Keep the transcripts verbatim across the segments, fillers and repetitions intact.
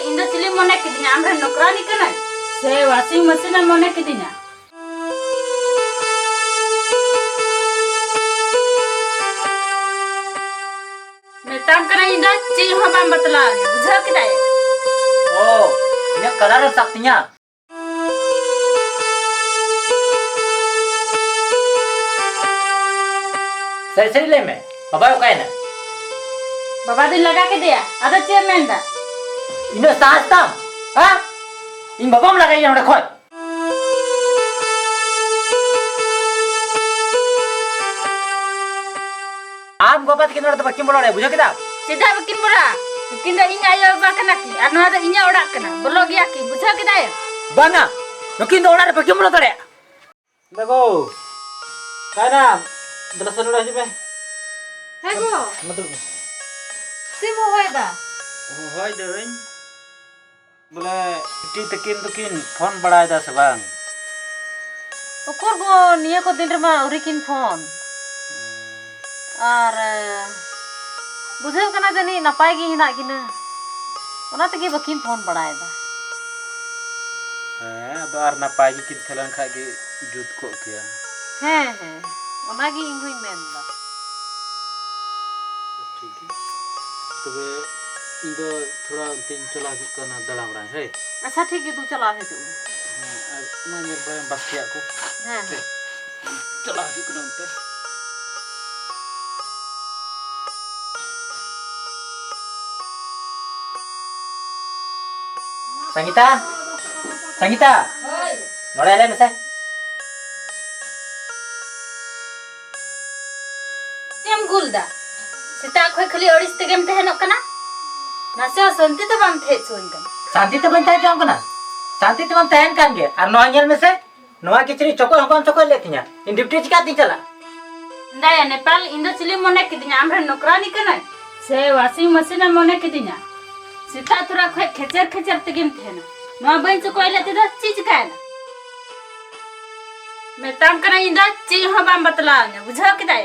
ᱤᱧ ᱫᱚ ᱪᱤᱞᱤᱢ ᱢᱚᱱᱮ ᱠᱤᱫᱤᱧᱟ? ᱟᱢᱨᱮᱱ ᱱᱚᱠᱨᱟᱱᱤ ᱠᱟᱹᱱᱟᱹᱧ ᱥᱮ ᱣᱟᱥᱤᱝ ᱢᱮᱥᱤᱱ ᱮᱢ ᱢᱚᱱᱮ ᱠᱤᱫᱤᱧᱟ? ᱢᱮᱛᱟᱢ ᱠᱟᱱᱟ, ᱤᱧ ᱫᱚ ᱪᱮᱫ ᱦᱚᱸ ᱵᱟᱢ ᱵᱟᱛᱞᱟᱣ ᱤᱧᱟ, ᱵᱩᱡᱷᱟᱹᱣ ᱠᱮᱫᱟᱭ? ᱚ, ᱤᱧᱟᱹᱜ ᱠᱟᱞᱟᱨ ᱮᱢ ᱥᱟᱵ ᱛᱤᱧᱟ? ᱥᱟᱹᱨᱤ ᱥᱟᱹᱨᱤ ᱞᱟᱹᱭ ᱢᱮ, ᱵᱟᱵᱟᱭ ᱚᱠᱟᱭᱮᱱᱟ? ᱵᱟᱵᱟ ᱫᱚᱧ ᱞᱟᱜᱟ ᱠᱮᱫᱮᱭᱟ᱾ ᱟᱫᱚ ᱪᱮᱫ ᱮᱢ ᱢᱮᱱᱫᱟ? ᱤᱱᱟᱹᱜ ᱥᱟᱦᱟᱥ ᱛᱟᱢ? ᱦᱮᱸ? ᱤᱧ ᱵᱟᱵᱟᱢ ᱞᱟᱜᱟᱭᱮᱭᱟ ᱱᱚᱸᱰᱮ ᱠᱷᱚᱱ? ᱟᱢ ᱜᱚ ᱵᱟᱵᱟ ᱛᱟᱹᱠᱤᱱ ᱱᱚᱰᱮ ᱫᱚ ᱵᱟᱹᱠᱤᱱ ᱵᱚᱞᱚ ᱫᱟᱲᱮᱭᱟᱜᱼᱟ, ᱵᱩᱡᱷᱟᱹᱣ ᱠᱮᱫᱟᱢ? ᱪᱮᱫᱟᱜ ᱵᱟᱹᱠᱤᱱ ᱵᱚᱞᱚᱜᱼᱟ? ᱱᱩᱠᱤᱱ ᱫᱚ ᱤᱧ ᱟᱭᱳ ᱵᱟᱵᱟ ᱠᱟᱱᱟ ᱠᱤᱱ, ᱟᱨ ᱱᱚᱣᱟ ᱫᱚ ᱤᱧᱟᱹᱜ ᱚᱲᱟᱜ ᱠᱟᱱᱟ, ᱵᱚᱞᱚᱜ ᱜᱮᱭᱟ ᱠᱤᱱ, ᱵᱩᱡᱷᱟᱹᱣ ᱠᱮᱫᱟᱭ? ᱵᱟᱝᱟ, ᱱᱩᱠᱤᱱ ᱫᱚ ᱚᱲᱟᱜ ᱨᱮ ᱵᱟᱹᱠᱤᱱ ᱵᱚᱞᱚ ᱫᱟᱲᱮᱭᱟᱜᱼᱟ᱾ ᱫᱟᱜᱳ, ᱠᱟᱭᱨᱟ, ᱫᱮᱞᱟ ᱥᱮ ᱱᱚᱰᱮ ᱦᱤᱡᱩᱜ ᱢᱮ᱾ ᱦᱮᱸ ᱜᱳ᱾ ᱢᱟ ᱫᱩᱲᱩᱵ ᱢᱮ᱾ ᱪᱮᱫ ᱮᱢ ᱦᱚᱦᱚᱭᱮᱫᱟ? ᱦᱚᱦᱚᱭ ᱫᱟᱹᱧ᱾ ᱵᱚᱞᱮ, ᱵᱤᱴᱤ ᱛᱟᱹᱠᱤᱱ ᱫᱚᱠᱤᱱ ᱯᱷᱳᱱ ᱵᱟᱲᱟᱭᱮᱫᱟ ᱥᱮ ᱵᱟᱝ? ᱩᱠᱩᱨ ᱜᱳ, ᱱᱤᱭᱟᱹ ᱠᱚ ᱫᱤᱱ ᱨᱮᱢᱟ ᱟᱹᱣᱨᱤ ᱠᱤᱱ ᱯᱷᱳᱱ᱾ ᱟᱨ, ᱮ, ᱵᱩᱡᱷᱟᱹᱣ ᱠᱟᱱᱟ ᱡᱟᱹᱱᱤᱡ ᱱᱟᱯᱟᱭ ᱜᱮ ᱦᱮᱱᱟᱜ ᱠᱤᱱᱟ, ᱚᱱᱟ ᱛᱮᱜᱮ ᱵᱟᱹᱠᱤᱱ ᱯᱷᱳᱱ ᱵᱟᱲᱟᱭᱮᱫᱟ᱾ ᱦᱮᱸ, ᱟᱫᱚ ᱟᱨ ᱱᱟᱯᱟᱭ ᱜᱮᱠᱤᱱ ᱛᱟᱦᱮᱸ ᱞᱮᱱ ᱠᱷᱟᱡ ᱜᱮ ᱡᱩᱛ ᱠᱚᱜ ᱠᱮᱭᱟ᱾ ᱦᱮᱸ, ᱦᱮᱸ, ᱚᱱᱟᱜᱮ ᱤᱧ ᱦᱚᱧ ᱢᱮᱱᱫᱟ᱾ ᱴᱷᱤᱠ ᱜᱮᱭᱟ᱾ ᱛᱚᱵᱮ ᱤᱧ ᱫᱚ ᱛᱷᱚᱲᱟ ᱚᱱᱛᱮᱧ ᱪᱟᱞᱟᱣ ᱦᱤᱡᱩᱜ ᱠᱟᱱᱟ ᱫᱟᱬᱟ ᱵᱟᱲᱟᱭ, ᱦᱳᱭ? ᱟᱪᱪᱷᱟ, ᱴᱷᱤᱠ ᱜᱮᱭᱟ, ᱫᱩ ᱪᱟᱞᱟᱣ ᱦᱤᱡᱩᱜ ᱢᱮ᱾ ᱦᱮᱸ, ᱟᱨ ᱚᱱᱟ ᱧᱮᱞ ᱵᱟᱲᱟᱭ ᱢᱮ ᱵᱟᱥᱠᱮᱭᱟᱜ ᱠᱚ᱾ ᱦᱮᱸ, ᱦᱮᱸ᱾ ᱪᱟᱞᱟᱣ ᱦᱤᱡᱩᱜ ᱠᱟᱱᱟ ᱚᱱᱛᱮ᱾ ᱥᱚᱝᱜᱤᱛᱟ, ᱥᱚᱝᱜᱤᱛᱟ, ᱦᱳᱭ᱾ ᱱᱚᱰᱮ ᱦᱮᱡ ᱢᱮᱥᱮ᱾ ᱪᱮᱫ ᱮᱢ ᱜᱩᱞ ᱫᱟ? ᱥᱮᱛᱟᱜ ᱠᱷᱚᱡ ᱠᱷᱟᱹᱞᱤ ᱟᱹᱲᱤᱥ ᱛᱮᱜᱮᱢ ᱛᱟᱦᱮᱱᱚᱜ ᱠᱟᱱᱟ᱾ ᱱᱟᱥᱮ ᱦᱚᱸ ᱥᱟᱱᱛᱤ ᱛᱮ ᱵᱟᱢ ᱛᱟᱦᱮᱸ ᱦᱚᱪᱚᱣᱟᱹᱧ ᱠᱟᱱᱟ᱾ ᱥᱟᱱᱛᱤ ᱛᱮ ᱵᱟᱹᱧ ᱛᱟᱦᱮᱸ ᱦᱚᱪᱚᱣᱟᱢ ᱠᱟᱱᱟ? ᱥᱟᱱᱛᱤ ᱛᱮᱢᱟᱢ ᱛᱟᱦᱮᱱ ᱠᱟᱱ ᱜᱮ᱾ ᱟᱨ ᱱᱚᱣᱟ ᱧᱮᱞ ᱢᱮᱥᱮ, ᱱᱚᱣᱟ ᱠᱤᱪᱨᱤᱡ ᱪᱚᱠᱚᱡ ᱦᱚᱸ ᱵᱟᱢ ᱪᱚᱠᱚᱡ ᱞᱮᱫ ᱛᱤᱧᱟ᱾ ᱤᱧ ᱰᱤᱭᱩᱴᱤ ᱪᱤᱠᱟᱹᱛᱤᱧ ᱪᱟᱞᱟᱜᱼᱟ? ᱫᱟᱭᱟ ᱱᱮᱯᱟᱞ, ᱤᱧ ᱫᱚ ᱪᱤᱞᱤᱢ ᱢᱚᱱᱮ ᱠᱤᱫᱤᱧᱟ? ᱟᱢᱨᱮᱱ ᱱᱚᱠᱨᱟᱱᱤ ᱠᱟᱹᱱᱟᱹᱧ ᱥᱮ ᱣᱟᱥᱤᱝ ᱢᱮᱥᱤᱱ ᱮᱢ ᱢᱚᱱᱮ ᱠᱤᱫᱤᱧᱟ? ᱥᱮᱛᱟᱜ ᱛᱚᱨᱟ ᱠᱷᱚᱡ ᱠᱷᱮᱪᱮᱨ ᱠᱷᱮᱪᱮᱨ ᱛᱮᱜᱮᱢ ᱛᱟᱦᱮᱱᱟ᱾ ᱱᱚᱣᱟ ᱵᱟᱹᱧ ᱪᱚᱠᱚᱡ ᱞᱮᱫ ᱛᱮᱫᱚ ᱪᱮᱫ ᱪᱤᱠᱟᱭᱮᱱᱟ? ᱢᱮᱛᱟᱢ ᱠᱟᱱᱟ, ᱤᱧ ᱫᱚ ᱪᱮᱫ ᱦᱚᱸ ᱵᱟᱢ ᱵᱟᱛᱞᱟᱣ ᱤᱧᱟ, ᱵᱩᱡᱷᱟᱹᱣ ᱠᱮᱫᱟᱭ?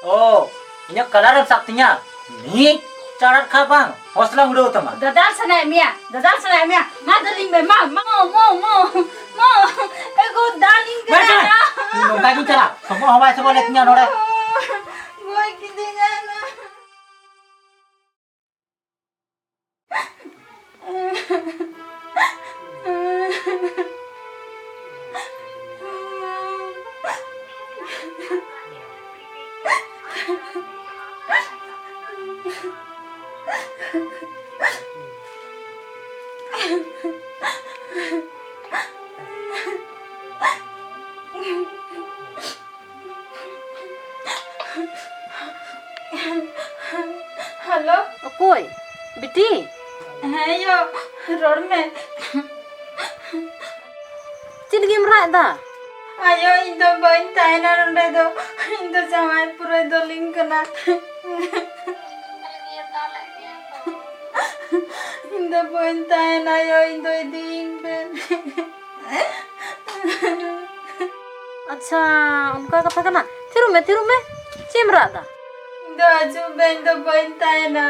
ᱚ, ᱤᱧᱟᱹᱜ ᱠᱟᱞᱟᱨ ᱮᱢ ᱥᱟᱵ ᱛᱤᱧᱟ? ᱢᱤᱫ ᱪᱟᱲᱟᱜ ᱠᱷᱟᱱ ᱵᱟᱝ, ᱦᱚᱥᱞᱟ ᱩᱰᱟᱹᱣ ᱛᱟᱢᱟ᱾ ᱫᱟᱫᱟᱞ ᱥᱟᱱᱟᱭᱮᱫ ᱢᱮᱭᱟ, ᱫᱟᱫᱟᱞ ᱥᱟᱱᱟᱭᱮᱫ ᱢᱮᱭᱟ, ᱢᱟ ᱫᱟᱞᱤᱧ ᱢᱮ, ᱢᱟ, ᱢᱟ, ᱢᱚ, ᱢᱚ, ᱢᱚ, ᱢᱚ, ᱮ ᱜᱳ ᱫᱟᱞᱤᱧ ᱵᱟᱝ ᱠᱟᱱᱟ᱾ ᱪᱟᱞᱟᱜ, ᱤᱧ ᱱᱚᱝᱠᱟ ᱜᱤᱧ ᱪᱟᱞᱟᱜ, ᱥᱚᱢᱚᱭ ᱦᱚᱸ ᱵᱟᱭ ᱥᱚᱢᱚᱭ ᱞᱮᱫ ᱛᱤᱧᱟ ᱱᱚᱰᱮ᱾ ᱜᱚᱡ ᱠᱤᱫᱤᱧᱟᱭ ᱱᱟ᱾ ᱦᱮᱞᱳ᱾ ᱚᱠᱚᱭ? ᱵᱤᱴᱤ? ᱦᱮᱸ ᱭᱳ, ᱨᱚᱲ ᱢᱮ᱾ ᱪᱮᱫ ᱞᱟᱹᱜᱤᱫ ᱮᱢ ᱨᱟᱜ ᱮᱫᱟ? ᱟᱭᱳ, ᱤᱧ ᱫᱚ ᱵᱟᱹᱧ ᱛᱟᱦᱮᱱᱟ ᱱᱚᱸᱰᱮ ᱫᱚ᱾ ᱤᱧ ᱫᱚ ᱡᱟᱶᱟᱭ ᱯᱩᱨᱟᱹᱭ ᱫᱚᱞᱤᱧ ᱠᱟᱱᱟ᱾ ᱤᱧ ᱫᱚ ᱵᱟᱹᱧ ᱛᱟᱦᱮᱱᱟ ᱭᱳ, ᱤᱧ ᱫᱚ ᱤᱫᱤᱭᱤᱧ ᱵᱮᱱ᱾ ᱟᱪᱪᱷᱟ, ᱚᱱᱠᱟ ᱠᱟᱛᱷᱟ ᱠᱟᱱᱟ᱾ ᱛᱷᱤᱨᱚᱜ ᱢᱮ, ᱛᱷᱤᱨᱚᱜ ᱢᱮ᱾ ᱪᱮᱫ ᱮᱢ ᱨᱟᱜ ᱮᱫᱟ? ᱤᱧ ᱫᱚ ᱦᱤᱡᱩᱜ ᱵᱮᱱ, ᱤᱧ ᱫᱚ ᱵᱟᱹᱧ ᱛᱟᱦᱮᱱᱟ᱾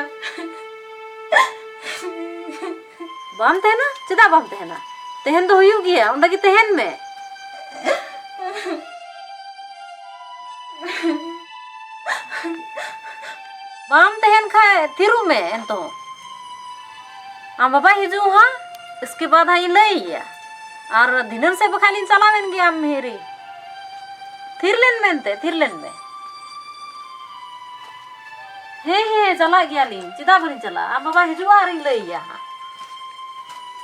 ᱵᱟᱢ ᱛᱟᱦᱮᱱᱟ? ᱪᱮᱫᱟᱜ ᱵᱟᱢ ᱛᱟᱦᱮᱱᱟ? ᱛᱟᱦᱮᱱ ᱫᱚ ᱦᱩᱭᱩᱜ ᱜᱮᱭᱟ, ᱚᱸᱰᱮ ᱜᱮ ᱛᱟᱦᱮᱱ ᱢᱮ᱾ ᱵᱟᱢ ᱛᱟᱦᱮᱱ ᱠᱷᱟᱡ ᱛᱷᱤᱨᱚᱜ ᱢᱮ ᱮᱱᱛᱚ᱾ ᱟᱢ ᱵᱟᱵᱟᱭ ᱦᱤᱡᱩᱜ ᱦᱟᱸᱜ, ᱤᱥᱠᱮ ᱵᱟᱫ ᱦᱟᱸᱜ ᱤᱧ ᱞᱟᱹᱭ ᱟᱭᱟ᱾ ᱟᱨ ᱫᱷᱤᱱᱟᱹᱱ ᱥᱮᱫ ᱵᱟᱠᱷᱟᱡ ᱞᱤᱧ ᱪᱟᱞᱟᱣ ᱮᱱ ᱜᱮᱭᱟ ᱟᱢ ᱦᱤᱨᱤ᱾ ᱛᱷᱤᱨ ᱞᱮᱱ ᱢᱮ ᱮᱱᱛᱮ, ᱛᱷᱤᱨ ᱞᱮᱱ ᱢᱮ᱾ ᱦᱮᱸ, ᱦᱮᱸ, ᱪᱟᱞᱟᱜ ᱜᱮᱭᱟᱞᱤᱧ᱾ ᱪᱮᱫᱟᱜ ᱵᱟᱹᱞᱤᱧ ᱪᱟᱞᱟᱜᱼᱟ? ᱟᱢ ᱵᱟᱵᱟᱭ ᱦᱤᱡᱩᱜᱼᱟ ᱟᱨᱤᱧ ᱞᱟᱹᱭ ᱟᱭᱟ ᱦᱟᱸᱜ᱾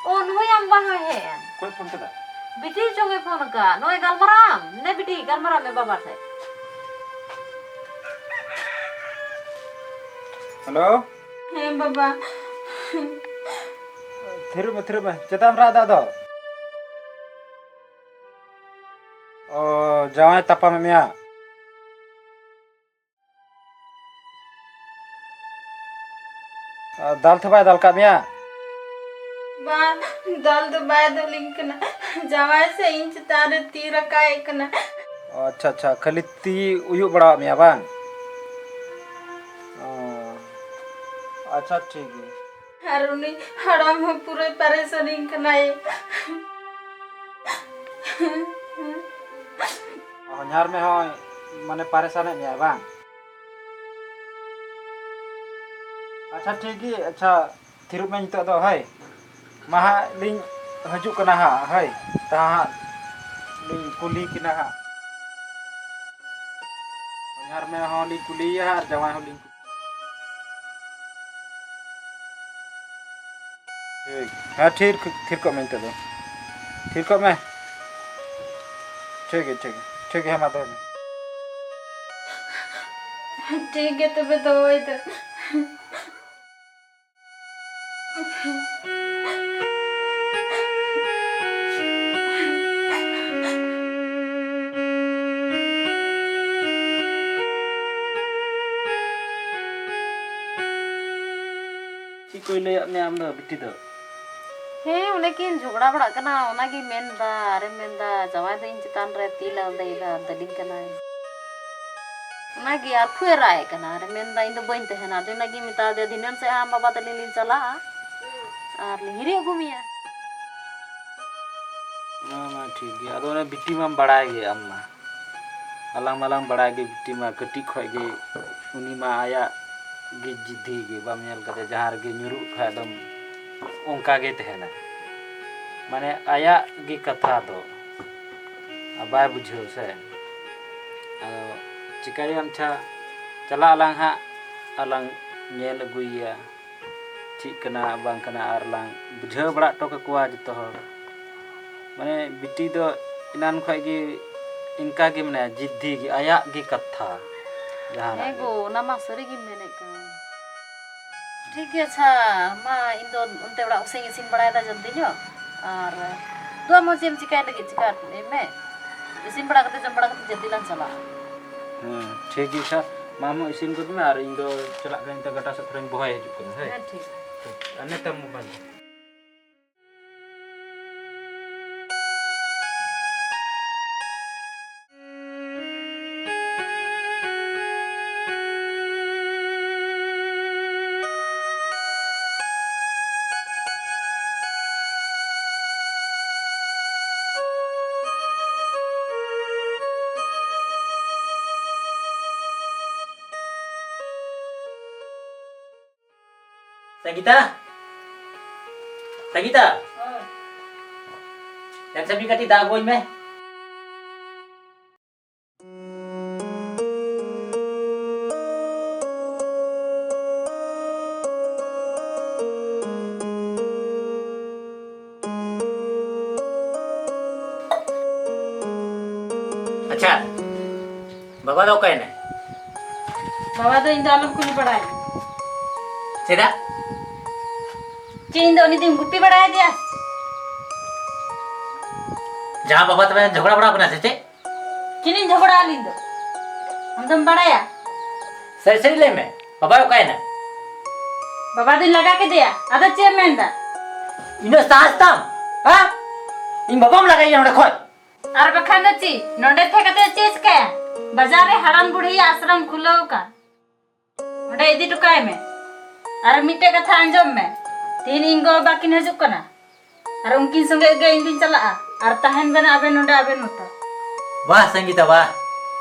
ᱳ, ᱱᱩᱭ ᱟᱢ ᱵᱟ ᱦᱚᱸᱭ ᱦᱮᱡ ᱮᱱ᱾ ᱚᱠᱚᱭ ᱯᱷᱳᱱ ᱠᱟᱫᱟ? ᱵᱤᱴᱤ ᱪᱚᱝ ᱮ ᱯᱷᱳᱱ ᱟᱠᱟᱫ᱾ ᱱᱚᱜᱼᱚᱭ ᱜᱟᱞᱢᱟᱨᱟᱣ ᱟᱢ᱾ ᱱᱮ ᱵᱤᱴᱤ, ᱜᱟᱞᱢᱟᱨᱟᱣ ᱢᱮ ᱵᱟᱵᱟ ᱴᱷᱮᱡ᱾ ᱦᱮᱞᱳ᱾ ᱦᱮᱸ ᱵᱟᱵᱟ᱾ ᱛᱷᱤᱨᱚᱜ ᱢᱮ, ᱛᱷᱤᱨᱚᱜ ᱢᱮ᱾ ᱪᱮᱫᱟᱜ ᱮᱢ ᱨᱟᱜ ᱮᱫᱟ ᱟᱫᱚ? ᱚ, ᱡᱟᱶᱟᱭ ᱛᱟᱯᱟᱢᱮᱫ ᱢᱮᱭᱟ? ᱟᱨ ᱫᱟᱞ ᱛᱚ ᱵᱟᱭ ᱫᱟᱞ ᱠᱟᱜ ᱢᱮᱭᱟ? ᱵᱟᱝ, ᱫᱟᱞ ᱫᱚ ᱵᱟᱭ ᱫᱟᱞᱤᱧ ᱠᱟᱱᱟ᱾ ᱡᱟᱶᱟᱭ ᱥᱮ ᱤᱧ ᱪᱮᱛᱟᱱ ᱨᱮ ᱛᱤ ᱨᱟᱠᱟᱵ ᱮ ᱠᱟᱱᱟ᱾ ᱚ, ᱟᱪᱪᱷᱟ, ᱟᱪᱪᱷᱟ, ᱠᱷᱟᱹᱞᱤ ᱛᱤ ᱩᱭᱩᱜ ᱵᱟᱲᱟᱣᱟᱜ ᱢᱮᱭᱟ ᱵᱟᱝ? ᱚ᱾ ᱟᱪᱪᱷᱟ, ᱴᱷᱤᱠ ᱜᱮᱭᱟ᱾ ᱟᱨ ᱩᱱᱤ ᱦᱟᱲᱟᱢ ᱦᱚᱸ ᱯᱩᱨᱟᱹᱭ ᱯᱟᱨᱮᱥᱟᱱᱤᱧ ᱠᱟᱱᱟᱭ᱾ ᱦᱚᱧᱦᱟᱨ ᱢᱮ ᱦᱚᱸ ᱢᱟᱱᱮ ᱯᱟᱨᱮᱥᱟᱱᱮᱫ ᱢᱮᱭᱟ ᱵᱟᱝ? ᱟᱪᱪᱷᱟ, ᱴᱷᱤᱠ ᱜᱮ᱾ ᱟᱪᱪᱷᱟ, ᱛᱷᱤᱨᱚᱜ ᱢᱮ ᱱᱤᱛᱚᱜ ᱫᱚ, ᱦᱳᱭ᱾ ᱢᱟ ᱦᱟᱸᱜ ᱞᱤᱧ ᱦᱤᱡᱩᱜ ᱠᱟᱱᱟ ᱦᱟᱸᱜ, ᱦᱳᱭ᱾ ᱛᱟ ᱦᱟᱸᱜ ᱞᱤᱧ ᱠᱩᱞᱤ ᱠᱤᱱᱟ ᱦᱟᱸᱜ᱾ ᱦᱚᱧᱦᱟᱨ ᱢᱮ ᱦᱚᱸ ᱞᱤᱧ ᱠᱩᱞᱤᱭᱮᱭᱟ ᱦᱟᱸᱜ, ᱟᱨ ᱡᱟᱶᱟᱭ ᱦᱚᱸ ᱞᱤᱧ ᱠᱩᱞᱤ᱾ ᱴᱷᱤᱠ᱾ ᱦᱮᱸ, ᱛᱷᱤᱨ, ᱛᱷᱤᱨ ᱠᱚᱜ ᱢᱮ ᱱᱤᱛᱚᱜ ᱫᱚ᱾ ᱛᱷᱤᱨ ᱠᱚᱜ ᱢᱮ᱾ ᱴᱷᱤᱠ ᱜᱮᱭᱟ, ᱴᱷᱤᱠ ᱜᱮᱭᱟ᱾ ᱴᱷᱤᱠ ᱜᱮᱭᱟ, ᱦᱮᱸ, ᱢᱟ ᱫᱚᱦᱚᱭ ᱢᱮ᱾ ᱴᱷᱤᱠ ᱜᱮᱭᱟ, ᱛᱚᱵᱮ ᱫᱚᱦᱚᱭ ᱫᱟᱹᱧ᱾ ᱪᱮᱫ ᱠᱚᱭ ᱞᱟᱹᱭᱟᱫ ᱢᱮᱭᱟ ᱟᱢ ᱫᱚ, ᱵᱤᱴᱤ ᱫᱚ? ᱦᱮᱸ, ᱚᱱᱮ ᱠᱤᱱ ᱡᱷᱚᱜᱽᱲᱟ ᱵᱟᱲᱟᱜ ᱠᱟᱱᱟ, ᱚᱱᱟᱜᱮ ᱢᱮᱱᱫᱟ, ᱟᱨᱮ ᱢᱮᱱᱫᱟ, ᱡᱟᱶᱟᱭ ᱫᱚ ᱤᱧ ᱪᱮᱛᱟᱱ ᱨᱮ ᱛᱤ ᱞᱟᱫᱮᱭᱮᱫᱟ, ᱫᱟᱹᱞᱤᱧ ᱠᱟᱱᱟᱭ᱾ ᱚᱱᱟᱜᱮ ᱟᱨ ᱠᱷᱩᱵ ᱮ ᱨᱟᱜ ᱮᱫ ᱠᱟᱱᱟ, ᱟᱨᱮ ᱢᱮᱱᱫᱟ, "ᱤᱧ ᱫᱚ ᱵᱟᱹᱧ ᱛᱟᱦᱮᱱᱟ᱾" ᱟᱫᱚ ᱚᱱᱟᱜᱮ ᱢᱮᱛᱟ ᱫᱮᱭᱟ, "ᱫᱷᱤᱱᱟᱹᱱ ᱥᱮᱫ ᱟᱢ ᱵᱟᱵᱟ ᱛᱟᱹᱞᱤᱧ ᱞᱤᱧ ᱪᱟᱞᱟᱜᱼᱟ, ᱟᱨ ᱞᱤᱧ ᱦᱤᱨᱤ ᱟᱹᱜᱩ ᱢᱮᱭᱟ᱾" ᱚᱱᱟ ᱢᱟ ᱴᱷᱤᱠ ᱜᱮ᱾ ᱟᱫᱚ ᱚᱱᱮ ᱵᱤᱴᱤ ᱢᱟᱢ ᱵᱟᱲᱟᱭ ᱜᱮ ᱟᱢ ᱢᱟ᱾ ᱟᱞᱟᱝ ᱢᱟᱞᱟᱝ ᱵᱟᱲᱟᱭ ᱜᱮ, ᱵᱤᱴᱤ ᱢᱟ ᱠᱟᱹᱴᱤᱡ ᱠᱷᱚᱡ ᱜᱮ, ᱩᱱᱤ ᱢᱟ ᱟᱭᱟᱜ ᱜᱮ ᱡᱤᱫᱷᱤ ᱜᱮ, ᱵᱟᱢ ᱧᱮᱞ ᱠᱟᱫᱮ, ᱡᱟᱦᱟᱸ ᱨᱮᱜᱮ ᱧᱩᱨᱩᱜ ᱠᱷᱟᱡ ᱫᱚᱢ ᱚᱱᱠᱟ ᱜᱮ ᱛᱟᱦᱮᱱᱟ᱾ ᱢᱟᱱᱮ ᱟᱭᱟᱜ ᱜᱮ ᱠᱟᱛᱷᱟ ᱫᱚ, ᱟᱨ ᱵᱟᱭ ᱵᱩᱡᱷᱟᱹᱣ ᱥᱮ᱾ ᱟᱫᱚ ᱪᱤᱠᱟᱹᱭᱟᱢ ᱪᱷᱟ, ᱪᱟᱞᱟᱜ ᱟᱞᱟᱝ ᱦᱟᱸᱜ, ᱟᱨ ᱞᱟᱝ ᱧᱮᱞ ᱟᱹᱜᱩᱭᱮᱭᱟ᱾ ᱪᱮᱫ ᱠᱟᱱᱟ ᱵᱟᱝ ᱠᱟᱱᱟ, ᱟᱨ ᱞᱟᱝ ᱵᱩᱡᱷᱟᱹᱣ ᱵᱟᱲᱟ ᱦᱚᱴᱚ ᱠᱟᱠᱚᱣᱟ ᱡᱚᱛᱚ ᱦᱚᱲ᱾ ᱢᱟᱱᱮ ᱵᱤᱴᱤ ᱫᱚ ᱮᱱᱟᱱ ᱠᱷᱚᱡ ᱜᱮ ᱤᱱᱠᱟ ᱜᱮ ᱢᱮᱱᱟᱭᱟ, ᱡᱤᱫᱽᱫᱷᱤ ᱜᱮ, ᱟᱭᱟᱜ ᱜᱮ ᱠᱟᱛᱷᱟ ᱡᱟᱦᱟᱱᱟᱜ ᱦᱮᱸ ᱜᱮ᱾ ᱜᱳ, ᱚᱱᱟ ᱢᱟ ᱥᱟᱹᱨᱤ ᱜᱮᱢ ᱢᱮᱱᱮᱫ ᱠᱟᱱ᱾ ᱴᱷᱤᱠ ᱜᱮᱭᱟ, ᱟᱪᱪᱷᱟ, ᱢᱟ ᱤᱧ ᱫᱚ ᱚᱱᱛᱮ ᱚᱲᱟᱜ ᱠᱚᱥᱮᱫ ᱤᱧ ᱤᱥᱤᱱ ᱵᱟᱲᱟᱭᱮᱫᱟ ᱡᱚᱞᱫᱤ ᱧᱚᱜ, ᱟᱨ ᱫᱩ ᱟᱢ ᱦᱚᱸ ᱪᱮᱫ ᱮᱢ ᱪᱤᱠᱟᱭ ᱞᱟᱹᱜᱤᱫ ᱪᱤᱠᱟ ᱮᱢ ᱢᱮ, ᱤᱥᱤᱱ ᱵᱟᱲᱟ ᱠᱟᱛᱮ ᱡᱚᱢ ᱵᱟᱲᱟ ᱠᱟᱛᱮ ᱡᱚᱞᱫᱤ ᱞᱟᱝ ᱪᱟᱞᱟᱜᱼᱟ᱾ ᱦᱮᱸ, ᱴᱷᱤᱠ ᱜᱮᱭᱟ, ᱟᱪᱪᱷᱟ, ᱢᱟ ᱟᱢ ᱦᱚᱸ ᱤᱥᱤᱱ ᱜᱚᱫ ᱢᱮ, ᱟᱨ ᱤᱧ ᱫᱚ ᱪᱟᱞᱟᱜ ᱠᱟᱹᱱᱟᱹᱧ, ᱛᱚ ᱜᱟᱰᱟ ᱥᱮᱫ ᱛᱷᱚᱲᱟᱧ ᱵᱚᱦᱚᱭ ᱦᱤᱡᱩᱜ ᱠᱟᱱᱟ, ᱦᱳᱭ᱾ ᱦᱮᱸ, ᱴᱷᱤᱠ᱾ ᱴᱷᱤᱠ᱾ ᱟᱨ ᱱᱮᱛᱟᱨ ᱢᱳᱵᱟᱭᱤᱞ᱾ ᱥᱚᱝᱜᱤᱛᱟ, ᱥᱚᱝᱜᱤᱛᱟ, ᱮᱱ ᱥᱮ ᱢᱤᱫ ᱠᱟᱹᱴᱤᱡ ᱫᱟᱜ ᱟᱹᱜᱩᱧ ᱢᱮ᱾ ᱟᱪᱪᱷᱟ, ᱵᱟᱵᱟ ᱫᱚ ᱚᱠᱟᱭᱮᱱᱟᱭ? ᱵᱟᱵᱟ ᱫᱚ ᱤᱧ ᱫᱚ ᱟᱞᱚᱢ ᱠᱩᱞᱤ ᱵᱟᱲᱟᱭᱟ᱾ ᱪᱮᱫᱟᱜ? ᱪᱮᱫ, ᱤᱧ ᱫᱚ ᱩᱱᱤ ᱫᱚᱧ ᱜᱩᱯᱤ ᱵᱟᱲᱟᱭᱮᱫᱮᱭᱟ? ᱡᱟᱦᱟᱸ ᱵᱟᱵᱟ ᱛᱟᱵᱮᱱ ᱡᱷᱚᱜᱽᱲᱟ ᱵᱟᱲᱟ ᱠᱟᱱᱟ ᱥᱮ ᱪᱮᱫ? ᱪᱮᱫ ᱤᱧ ᱡᱷᱚᱜᱽᱲᱟ ᱟᱹᱞᱤᱧ ᱫᱚ? ᱟᱢ ᱫᱚᱢ ᱵᱟᱲᱟᱭᱟ? ᱥᱟᱹᱨᱤ ᱥᱟᱹᱨᱤ ᱞᱟᱹᱭ ᱢᱮ, ᱵᱟᱵᱟᱭ ᱚᱠᱟᱭᱮᱱᱟ? ᱵᱟᱵᱟ ᱫᱚᱧ ᱞᱟᱜᱟ ᱠᱮᱫᱮᱭᱟ, ᱟᱫᱚ ᱪᱮᱫ ᱮᱢ ᱢᱮᱱᱫᱟ? ᱤᱱᱟᱹᱜ ᱥᱟᱦᱟᱥ ᱛᱟᱢ, ᱦᱮᱸ? ᱤᱧ ᱵᱟᱵᱟᱢ ᱞᱟᱜᱟᱭᱮᱭᱟ ᱱᱚᱸᱰᱮ ᱠᱷᱚᱡ᱾ ᱟᱨ ᱵᱟᱠᱷᱟᱱ ᱫᱚ ᱪᱮᱫ? ᱱᱚᱸᱰᱮ ᱛᱟᱦᱮᱸ ᱠᱟᱛᱮ ᱪᱮᱫ ᱮ ᱪᱤᱠᱟᱹᱭᱟ? ᱵᱟᱡᱟᱨ ᱨᱮ ᱦᱟᱲᱟᱢ ᱵᱩᱲᱦᱤᱭᱟᱜ ᱟᱥᱨᱚᱢ ᱠᱷᱩᱞᱟᱹᱣ ᱟᱠᱟᱱ, ᱚᱸᱰᱮ ᱤᱫᱤ ᱦᱚᱴᱚ ᱠᱟᱭ ᱢᱮ᱾ ᱟᱨ ᱢᱤᱫᱴᱮᱡ ᱠᱟᱛᱷᱟ ᱟᱸᱡᱚᱢ ᱢᱮ, ᱛᱤᱦᱤᱧ ᱤᱧ ᱜᱚ ᱵᱟᱵᱟ ᱠᱤᱱ ᱦᱤᱡᱩᱜ ᱠᱟᱱᱟ, ᱟᱨ ᱩᱱᱠᱤᱱ ᱥᱚᱸᱜᱮ ᱜᱮ ᱤᱧ ᱫᱩᱧ ᱪᱟᱞᱟᱜᱼᱟ, ᱟᱨ ᱛᱟᱦᱮᱱ ᱵᱮᱱ ᱟᱵᱮᱱ ᱱᱚᱸᱰᱮ ᱟᱵᱮᱱ ᱢᱚᱛᱚ᱾ ᱵᱟᱦ ᱥᱚᱝᱜᱤᱛᱟ, ᱵᱟᱦ,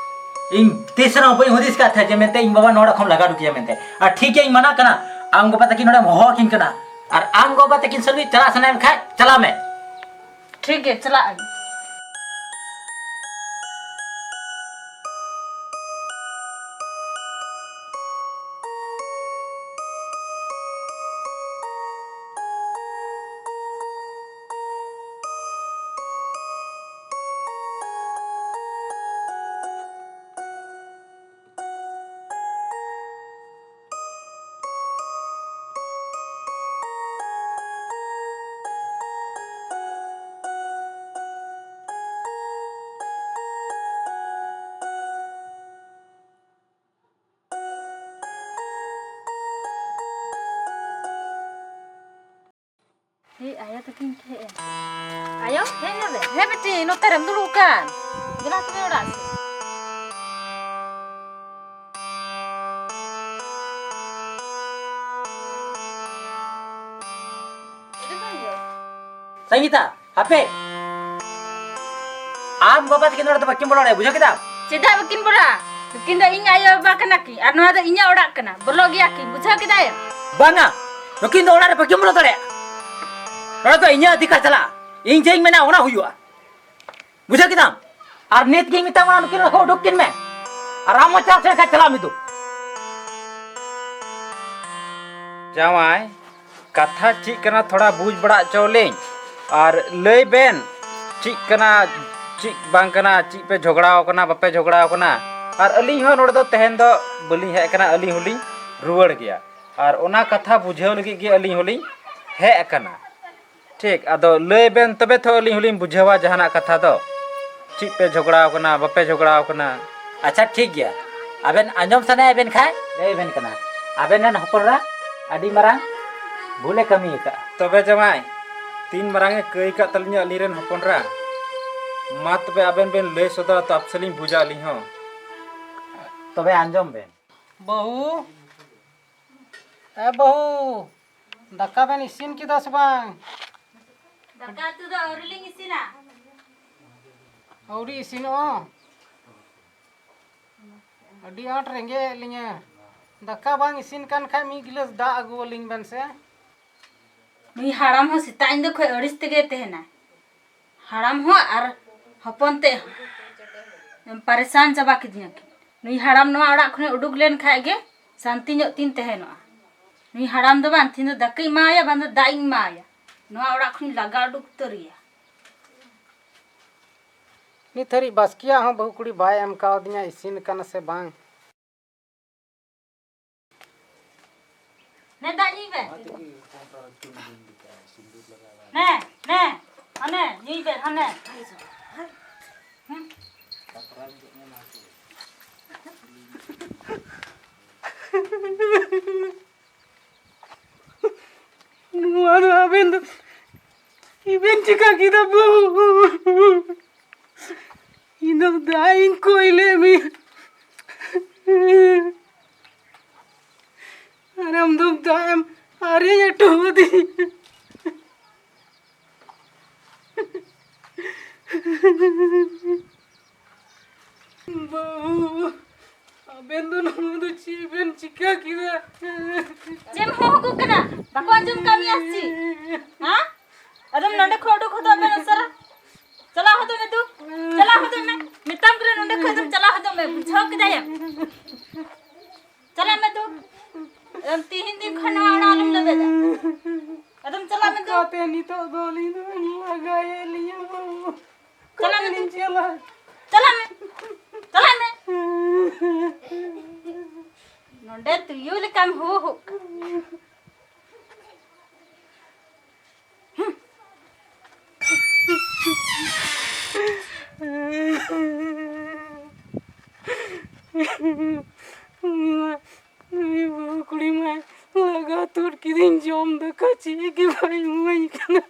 ᱤᱧ ᱛᱤᱥ ᱨᱮᱦᱚᱸ ᱵᱟᱹᱧ ᱦᱩᱫᱤᱥ ᱠᱟᱫ ᱛᱟᱦᱮᱸ ᱡᱮ ᱢᱮᱱᱛᱮ ᱤᱧ ᱵᱟᱵᱟ ᱱᱚᱣᱟ ᱚᱲᱟᱜ ᱠᱷᱚᱱ ᱞᱟᱜᱟ ᱩᱰᱩᱠᱮᱭᱟ ᱢᱮᱱᱛᱮ᱾ ᱟᱨ ᱴᱷᱤᱠ ᱜᱮᱭᱟ, ᱤᱧ ᱢᱟᱱᱟ ᱠᱟᱱᱟ, ᱟᱢ ᱜᱚ ᱵᱟᱵᱟ ᱛᱟᱹᱠᱤᱱ ᱱᱚᱸᱰᱮᱢ ᱦᱚᱦᱚ ᱟᱹᱠᱤᱱ ᱠᱟᱱᱟ, ᱟᱨ ᱟᱢ ᱜᱚ ᱵᱟᱵᱟ ᱛᱟᱹᱠᱤᱱ ᱥᱟᱞᱟᱜ ᱪᱟᱞᱟᱜ ᱥᱟᱱᱟᱭᱮᱢ ᱠᱷᱟᱡ ᱪᱟᱞᱟᱜ ᱢᱮ᱾ ᱴᱷᱤᱠ ᱜᱮ, ᱪᱟᱞᱟᱜ ᱟᱹᱧ᱾ ᱮᱭ, ᱟᱭᱳ ᱛᱟᱹᱠᱤᱱ ᱠᱚ ᱦᱮᱡ ᱮᱱ᱾ ᱟᱭᱳ, ᱦᱮᱡ ᱮᱱᱟ ᱵᱮᱱ? ᱦᱮᱸ ᱵᱤᱴᱤ, ᱱᱚᱛᱮ ᱨᱮᱢ ᱫᱩᱲᱩᱵ ᱟᱠᱟᱱ᱾ ᱫᱮᱞᱟ ᱛᱚᱵᱮ ᱚᱲᱟᱜ ᱥᱮᱫ᱾ ᱦᱤᱡᱩᱜ ᱢᱮ ᱟᱭᱳ᱾ ᱥᱚᱝᱜᱤᱛᱟ, ᱦᱟᱯᱮ᱾ ᱟᱢ ᱵᱟᱵᱟ ᱛᱟᱹᱠᱤᱱ ᱱᱚᱰᱮ ᱫᱚ ᱵᱟᱹᱠᱤᱱ ᱵᱚᱞᱚ ᱫᱟᱲᱮᱭᱟᱜᱼᱟ, ᱵᱩᱡᱷᱟᱹᱣ ᱠᱮᱫᱟᱢ? ᱪᱮᱫᱟᱜ ᱵᱟᱹᱠᱤᱱ ᱵᱚᱞᱚᱜᱼᱟ? ᱱᱩᱠᱤᱱ ᱫᱚ ᱤᱧ ᱟᱭᱳ ᱵᱟᱵᱟ ᱠᱟᱱᱟ ᱠᱤᱱ, ᱟᱨ ᱱᱚᱣᱟ ᱫᱚ ᱤᱧᱟᱹᱜ ᱚᱲᱟᱜ ᱠᱟᱱᱟ, ᱵᱚᱞᱚᱜ ᱜᱮᱭᱟ ᱠᱤᱱ, ᱵᱩᱡᱷᱟᱹᱣ ᱠᱮᱫᱟᱭᱮᱢ? ᱵᱟᱝᱟ, ᱱᱩᱠᱤᱱ ᱫᱚ ᱚᱲᱟᱜ ᱨᱮ ᱵᱟᱹᱠᱤᱱ ᱵᱚᱞᱚ ᱫᱟᱲᱮᱭᱟᱜᱼᱟ᱾ ᱱᱚᱰᱮ ᱫᱚ ᱤᱧᱟᱹᱜ ᱚᱫᱷᱤᱠᱟᱨ ᱪᱟᱞᱟᱜᱼᱟ, ᱤᱧ ᱡᱮᱧ ᱢᱮᱱᱟ ᱚᱱᱟ ᱦᱩᱭᱩᱜᱼᱟ᱾ ᱵᱩᱡᱷᱟᱹᱣ ᱠᱮᱫᱟᱢ? ᱟᱨ ᱱᱤᱛ ᱜᱤᱧ ᱢᱮᱛᱟᱢᱟ, ᱱᱩᱠᱤᱱ ᱚᱲᱟᱜ ᱠᱷᱚᱱ ᱩᱰᱩᱠ ᱠᱤᱱ ᱢᱮ᱾ ᱟᱨ ᱟᱢ ᱢᱚᱪᱟ ᱥᱮᱫ ᱠᱷᱟᱡ ᱪᱟᱞᱟᱜ ᱢᱮ ᱫᱩ᱾ ᱡᱟᱶᱟᱭ, ᱠᱟᱛᱷᱟ ᱪᱮᱫ ᱠᱟᱱᱟ ᱛᱷᱚᱲᱟ ᱵᱩᱡᱽ ᱵᱟᱲᱟ ᱦᱚᱪᱚ ᱞᱤᱧ᱾ ᱟᱨ ᱞᱟᱹᱭ ᱵᱮᱱ, ᱪᱮᱫ ᱠᱟᱱᱟ, ᱪᱮᱫ ᱵᱟᱝ ᱠᱟᱱᱟ, ᱪᱮᱫ ᱯᱮ ᱡᱷᱚᱜᱽᱲᱟᱣ ᱠᱟᱱᱟ, ᱵᱟᱯᱮ ᱡᱷᱚᱜᱽᱲᱟᱣ ᱠᱟᱱᱟ? ᱟᱨ ᱟᱹᱞᱤᱧ ᱦᱚᱸ ᱱᱚᱰᱮ ᱫᱚ ᱛᱟᱦᱮᱱ ᱫᱚ ᱵᱟᱹᱞᱤᱧ ᱦᱮᱡ ᱟᱠᱟᱱᱟ, ᱟᱹᱞᱤᱧ ᱦᱚᱸᱞᱤᱧ ᱨᱩᱣᱟᱹᱲ ᱜᱮᱭᱟ᱾ ᱟᱨ ᱚᱱᱟ ᱠᱟᱛᱷᱟ ᱵᱩᱡᱷᱟᱹᱣ ᱞᱟᱹᱜᱤᱫ ᱜᱮ ᱟᱹᱞᱤᱧ ᱦᱚᱸᱞᱤᱧ ᱦᱮᱡ ᱟᱠᱟᱱᱟ᱾ ᱴᱷᱤᱠ, ᱟᱫᱚ ᱞᱟᱹᱭ ᱵᱮᱱ ᱛᱚᱵᱮ ᱛᱚ ᱟᱹᱞᱤᱧ ᱦᱚᱸᱞᱤᱧ ᱵᱩᱡᱷᱟᱹᱣᱟ ᱡᱟᱦᱟᱱᱟᱜ ᱠᱟᱛᱷᱟ ᱫᱚ᱾ ᱪᱮᱫ ᱯᱮ ᱡᱷᱚᱜᱽᱲᱟᱣ ᱠᱟᱱᱟ, ᱵᱟᱯᱮ ᱡᱷᱚᱜᱽᱲᱟᱣ ᱠᱟᱱᱟ? ᱟᱪᱪᱷᱟ, ᱴᱷᱤᱠ ᱜᱮᱭᱟ, ᱟᱵᱮᱱ ᱟᱸᱡᱚᱢ ᱥᱟᱱᱟᱭᱮᱫ ᱵᱮᱱ ᱠᱷᱟᱡ ᱞᱟᱹᱭ ᱵᱮᱱ ᱠᱟᱱᱟ᱾ ᱟᱵᱮᱱ ᱨᱮᱱ ᱦᱚᱯᱚᱱ ᱨᱟ ᱟᱹᱰᱤ ᱢᱟᱨᱟᱝ ᱵᱷᱩᱞᱮ ᱠᱟᱹᱢᱤ ᱟᱠᱟᱫᱼᱟ᱾ ᱛᱚᱵᱮ ᱡᱟᱶᱟᱭ, ᱛᱤᱱ ᱢᱟᱨᱟᱝ ᱮ ᱠᱟᱹᱭ ᱟᱠᱟᱫ ᱛᱟᱹᱞᱤᱧᱟ ᱟᱹᱞᱤᱧ ᱨᱮᱱ ᱦᱚᱯᱚᱱ ᱨᱟ? ᱢᱟ ᱛᱚᱵᱮ ᱟᱵᱮᱱ ᱵᱮᱱ ᱞᱟᱹᱭ ᱥᱚᱫᱚᱨᱟ ᱛᱚ, ᱟᱯᱮ ᱥᱮᱫ ᱞᱤᱧ ᱵᱩᱡᱟ ᱟᱹᱞᱤᱧ ᱦᱚᱸ᱾ ᱛᱚᱵᱮ ᱟᱸᱡᱚᱢ ᱵᱮᱱ᱾ ᱵᱟᱹᱦᱩ, ᱮ ᱵᱟᱹᱦᱩ, ᱫᱟᱠᱟ ᱵᱮᱱ ᱤᱥᱤᱱ ᱠᱮᱫᱟ ᱥᱮ ᱵᱟᱝ? ᱫᱟᱠᱟ ᱩᱛᱩ ᱫᱚ ᱟᱹᱣᱨᱤ ᱞᱤᱧ ᱤᱥᱤᱱᱟ᱾ ᱟᱹᱣᱨᱤ ᱤᱥᱤᱱᱚᱜᱼᱟ? ᱟᱹᱰᱤ ᱟᱸᱴ ᱨᱮᱸᱜᱮᱡ ᱮᱫ ᱞᱤᱧᱟᱹ᱾ ᱫᱟᱠᱟ ᱵᱟᱝ ᱤᱥᱤᱱ ᱠᱟᱱ ᱠᱷᱟᱡ ᱢᱤᱫ ᱜᱤᱞᱟᱹᱥ ᱫᱟᱜ ᱟᱹᱜᱩ ᱟᱹᱞᱤᱧ ᱵᱮᱱ ᱥᱮ᱾ ᱱᱩᱭ ᱦᱟᱲᱟᱢ ᱦᱚᱸ ᱥᱮᱛᱟᱜ ᱧᱤᱫᱟᱹ ᱠᱷᱚᱡ ᱟᱹᱲᱤᱥ ᱛᱮᱜᱮ ᱛᱟᱦᱮᱱᱟᱭ᱾ ᱦᱟᱲᱟᱢ ᱦᱚᱸ ᱟᱨ ᱦᱚᱯᱚᱱ ᱛᱮᱫ ᱦᱚᱸ᱾ ᱯᱟᱨᱮᱥᱟᱱ ᱪᱟᱵᱟ ᱠᱤᱫᱤᱧᱟ ᱠᱤᱱ᱾ ᱱᱩᱭ ᱦᱟᱲᱟᱢ ᱱᱚᱣᱟ ᱚᱲᱟᱜ ᱠᱷᱚᱱᱮ ᱩᱰᱩᱠ ᱞᱮᱱ ᱠᱷᱟᱡ ᱜᱮ ᱥᱟᱱᱛᱤ ᱧᱚᱜ ᱛᱤᱧ ᱛᱟᱦᱮᱱᱚᱜᱼᱟ᱾ ᱱᱩᱭ ᱦᱟᱲᱟᱢ ᱫᱚ ᱵᱟᱝ, ᱛᱤᱦᱤᱧ ᱫᱚ ᱫᱟᱠᱟᱧ ᱮᱢᱟᱣᱟᱭᱟ, ᱵᱟᱝ ᱫᱚ ᱫᱟᱜ ᱤᱧ ᱮᱢᱟᱣᱟᱭᱟ᱾ ᱱᱚᱣᱟ ᱚᱲᱟᱜ ᱠᱷᱚᱱᱤᱧ ᱞᱟᱜᱟ ᱩᱰᱩᱠ ᱩᱛᱟᱹᱨᱮᱭᱟ᱾ ᱱᱤᱛ ᱦᱟᱹᱨᱤᱡ ᱵᱟᱥᱠᱮᱭᱟᱜ ᱦᱚᱸ ᱵᱟᱹᱦᱩ ᱠᱩᱲᱤ ᱵᱟᱭ ᱮᱢ ᱠᱟᱣᱫᱤᱧᱟ, ᱤᱥᱤᱱ ᱠᱟᱱᱟ ᱥᱮ ᱵᱟᱝ᱾ ᱱᱮ, ᱫᱟᱜ ᱧᱩᱭ ᱵᱮᱱ᱾ ᱱᱮ, ᱱᱮ, ᱦᱟᱱᱮ, ᱧᱩᱭ ᱵᱮᱱ, ᱦᱟᱱᱮ᱾ ᱦᱩᱸ᱾ ᱱᱚᱣᱟ ᱫᱚ ᱟᱵᱮᱱ ᱫᱚ ᱪᱮᱫ ᱵᱮᱱ ᱪᱤᱠᱟ ᱠᱮᱫᱟ ᱵᱟᱹᱵᱩ? ᱤᱧ ᱫᱚ ᱫᱟᱜ ᱤᱧ ᱠᱚᱭ ᱞᱮᱫ ᱢᱮᱭᱟ᱾ ᱟᱨ ᱟᱢ ᱫᱚ ᱫᱟᱜ ᱮᱢ ᱟᱨᱮᱡ ᱦᱚᱴᱚ ᱟᱹᱫᱤᱧᱟ᱾ ᱵᱟᱹᱵᱩ᱾ ᱟᱵᱮᱱ ᱫᱚ ᱱᱚᱣᱟ ᱫᱚ ᱪᱮᱫ ᱵᱮᱱ ᱪᱤᱠᱟᱹ ᱠᱮᱫᱟ? ᱪᱮᱫ ᱮᱢ ᱦᱚᱦᱚ ᱟᱠᱚ ᱠᱟᱱᱟ? ᱵᱟᱠᱚ ᱟᱸᱡᱚᱢ ᱠᱟᱜ ᱢᱮᱭᱟ ᱥᱮ ᱪᱮᱫ? ᱦᱮᱸ? ᱟᱫᱚᱢ ᱱᱚᱸᱰᱮ ᱠᱷᱚᱱ ᱩᱰᱩᱠ ᱦᱚᱫᱚᱜ ᱢᱮ ᱩᱥᱟᱹᱨᱟ᱾ ᱪᱟᱞᱟᱣ ᱦᱚᱫᱚᱜ ᱢᱮ ᱫᱩ᱾ ᱪᱟᱞᱟᱣ ᱦᱚᱫᱚᱜ ᱢᱮ᱾ ᱢᱮᱛᱟᱢ ᱠᱟᱱᱟ ᱱᱚᱸᱰᱮ ᱠᱷᱚᱱ ᱫᱚᱢ ᱪᱟᱞᱟᱣ ᱦᱚᱫᱚᱜ ᱢᱮ᱾ ᱵᱩᱡᱷᱟᱹᱣ ᱠᱮᱫᱟᱭᱮᱢ? ᱪᱟᱞᱟᱜ ᱢᱮ ᱫᱩ᱾ ᱟᱫᱚᱢ ᱛᱤᱦᱤᱧ ᱫᱤᱱ ᱠᱷᱚᱱ ᱱᱚᱣᱟ ᱚᱲᱟᱜ ᱟᱞᱚᱢ ᱞᱮᱵᱮᱫᱟ᱾ ᱟᱫᱚᱢ ᱪᱟᱞᱟᱜ ᱢᱮ ᱫᱩ᱾ ᱚᱠᱟᱛᱮ ᱱᱤᱛᱚᱜ ᱫᱚ ᱟᱹᱞᱤᱧ ᱫᱚᱵᱮᱱ ᱞᱟᱜᱟᱭᱮᱫ ᱞᱤᱧᱟ ᱵᱟᱹᱵᱩ? ᱪᱟᱞᱟᱜ ᱢᱮ ᱫᱩ᱾ ᱚᱠᱟᱛᱮᱞᱤᱧ ᱪᱟᱞᱟᱜᱼᱟ? ᱪᱟᱞᱟᱜ ᱢᱮ᱾ ᱪᱟᱞᱟᱜ ᱢᱮ᱾ ᱱᱚᱰᱮ ᱛᱩᱭᱩ ᱞᱮᱠᱟᱢ ᱦᱩ ᱦᱩᱜ ᱠᱟᱱᱟ᱾ ᱩᱱᱤ ᱢᱟ, ᱩᱱᱤ ᱵᱟᱹᱦᱩ ᱠᱩᱲᱤ ᱢᱟᱭ ᱞᱟᱜᱟ ᱛᱩᱫ ᱠᱤᱫᱤᱧ, ᱡᱚᱢ ᱫᱟᱠᱟ ᱪᱮᱫ ᱜᱮ ᱵᱟᱭ ᱮᱢᱟᱹᱧ ᱠᱟᱱᱟ᱾